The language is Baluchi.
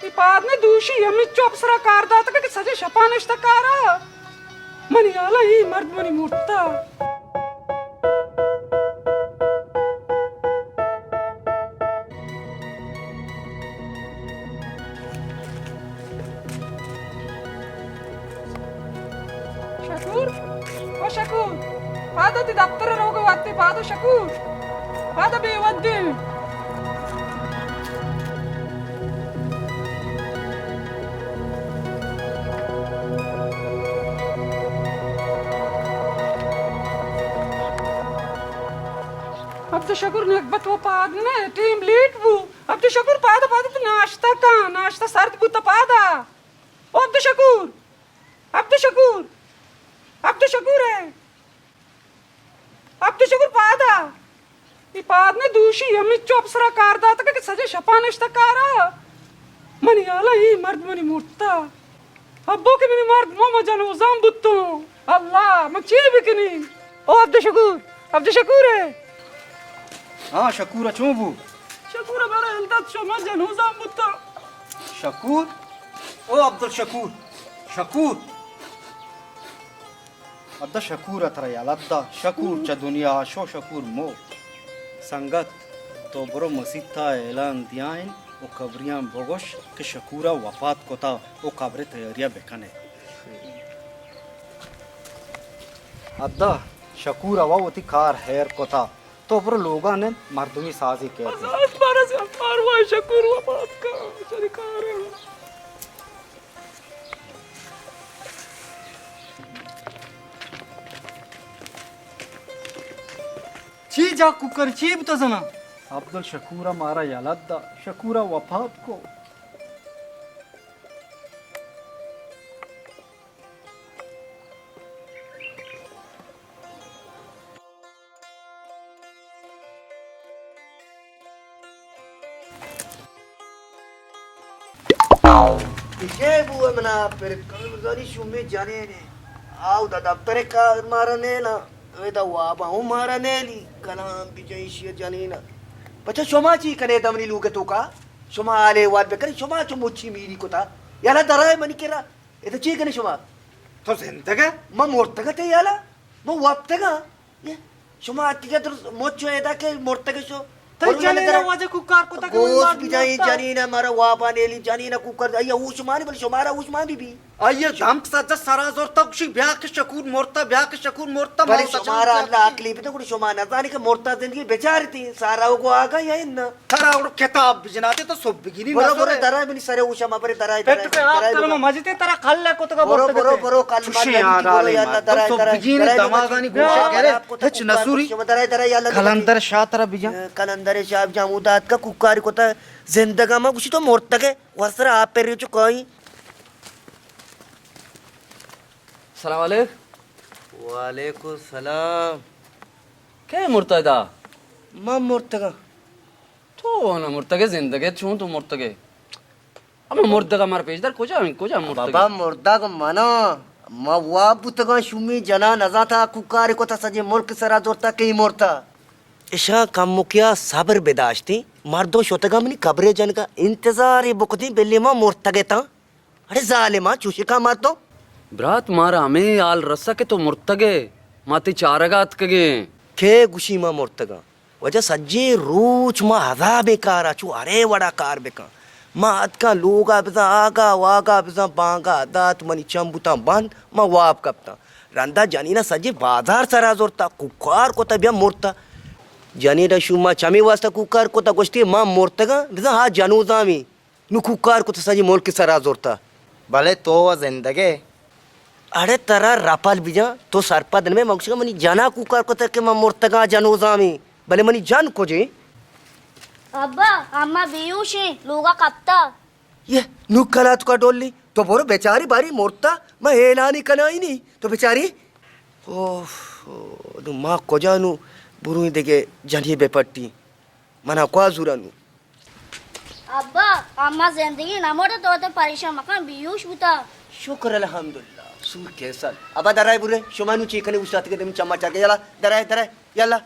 اے پاد نے دوشی ہمینچو اپسرا کار داتگ کہ سجے شپا نشتہ کارا۔ منی ہیالا اے مرد منی مرتا۔ شکور، او شکور، پاد ءَ تئی دپتر ءَ روگ ءَ وقت ءَ پاد ءَ شکور، پاد ءَ بے وقت دے۔ عبدالشکور نگبت و پاد نہ، ٹیم لیٹ بو۔ عبدالشکور پاد ءَ، پاد ءَ تو ناشتہ کن، ناشتہ سرد بوت پاد ءَ۔ او عبدالشکور! عبدالشکور! عبدالشکور اے! عبدالشکور پاد آ! اے پاد نے دوشی ہمینچو اپسرا کار داتگ کہ سجے شپا نشتہ کارا۔ منی ہیالا اے مرد منی مرتا۔ ابو کہ منی مرد مو ما جنوزام بوتوں۔ اللہ، ما چے بکنی؟ او عبدالشکور! عبدالشکور اے! ہاں، شکور ءَ چون بو؟ شکور ءَ مارا ہلدات شما جنوزام بوتا۔ شکور؟ او عبدالشکور! شکور! ادا شکور ءَ ترا یلہ دا۔ شکور چہ دنیا ءَ شو، شکور مو۔ سنگت، تو برو مسیت ءَ اعلان دیائین و قبریاں بگوش کہ شکور ءَ وپات کتا و قبر ءِ تیاری ءَ بکنے۔ ادا شکور ءَ وتی کار ہیر کتا۔ تو برو لوگا نند، مردمی سازی کیت۔ بس، بس، بس، بس، ماروا شکور وپات کا، چلی کارے۔ چی جا کوکر، چی بوتا زنا؟ عبدالشکور ءَ مارا یلہ دا، شکور ءَ وپات کو۔ اے چے بو؟ منا پر کمزانی شومی جنین۔ آو دا دفتر کار مارا نیلا، اے دا وابا ہوں مارا نیلی۔ کلام بجن ایشی جنین۔ پچا شما چی کنے دمنی لوگ توکا؟ شما حال احوال بکنے، شما چو مچی میری کتا۔ یلا درائے منی کرا۔ ادا چی کنے شما؟ تو زندگ ئے؟ من مرتگا تے یلا۔ من وپتگا۔ یہ شما اتکے درست مچ و ادا کہ مرتگے شو۔ تئی برو یلا جنین درا۔ واجہ کوکار کتا کہ من گوش واب بجائیں نیستا۔ جنین مارا وابا نیلی، جنین کوکار۔ ایا ہوش مانی بل شمارا ہوش مان بی بی۔ آئی ء دمک سجہ سرا زرتگ، گوشی بیا کہ شکور مرتا، بیا کہ شکور مرتا، بلے ما شمارا اللہ عقلی بده، گڑا شما نزانی کہ مرتا زندگی بچارتی، سارا و گو آگا یا اناں۔ ترا گڑا کتاب بجناتے تو سبگینی برو، برو، نسرے۔ درائے منی سرے اوشا ما برے، درائے، درائے، پٹ پہ آپ درائے ترا لوگا۔ ما مجتے ترا کل کتگا برو، برو، برو، کل چوشیں مال یاد نگی آلے برو، یالا، مردم درائے، درائے، سبگینی درائے لوگا۔ دماغانی گوشا کرے، ہچ نسوری۔ شما درائے، درائے، یالا لوگا۔ کلندر شاہ ترا بجا۔ کلندر شاہ جامودات کا کوکاری کتا زندگا ما گوشی تو مرتگے، ورسرا آپ پر ریچو کائی۔ سلام علیک۔ وعلیکم السلام۔ کئے مرتگ ادا؟ من مرتگاں۔ تو نہ مرتگے، زندگے، چون تو مرتگے؟ ہمے مردگا مار پیش دار، کجا، کجا مرتگے؟ بابا، مردگ منا، ما واب بوتگاں، شومی جنا نزانتا کوکارے کتا، سجے ملک سرا زرتا، کئی مرتا۔ اشاں کمکیا صبر بداشتیں، مردم شتگاں منی قبرے جنگا، انتظارے بکتیں، بلے ما مرتگے تاں۔ اڑے ظالماں، چوشکا مردم۔ برات، مارا ہمے حال رسا کہ تو مرتگے، ما تئی چارگا اتکگیں۔ کئے گوشی ما مرتگاں؟ واجہ سجیں روچ ما عذابیں کارا چو ہرے وڑا کار بکن۔ ما اتکاں لوگا بزاں آگا واگا بزاں بانگا دات منی چم بوتاں بند، ما واب کپتاں۔ رندا جنینا سجیں بازار سرا زرتا، کوکار کتا بیا مرتا۔ جنینا شوما چمے واسطہ کوکار کتا، گوشتی ما مرتگاں، بزاں ہا جنوزامیں۔ نوں کوکار کت سجی ملک سرا زرتا۔ بلے تو و زندگے۔ اڑے ترا رپل بجاں، تو سرپد نمے، من گوشگا منی جنا کوکار کت کہ من مرتگاں جنوزامی، بلے منی جن کجے؟ ابا، اما بیوشیں، لوگا کپتا۔ یہ نوں کلا تو کا ڈولی، تو برو بیچاری باری مرتا، من اعلانی کنائی نی، تو بیچاری۔ اوف، نوں ما کجا نوں برویں دگہ جنی بپٹی۔ منا کوا زورا نوں۔ ابا، اما زندگی نہ مرت، تو تو پریشان مکن، بیہوش بوتا۔ شکر الحمدللہ، سور کیسل۔ ابا درائے برے، شما نوں چی کنے اوشتاتگے دمی چما چاگے، یلا درائے، درائے، یلا۔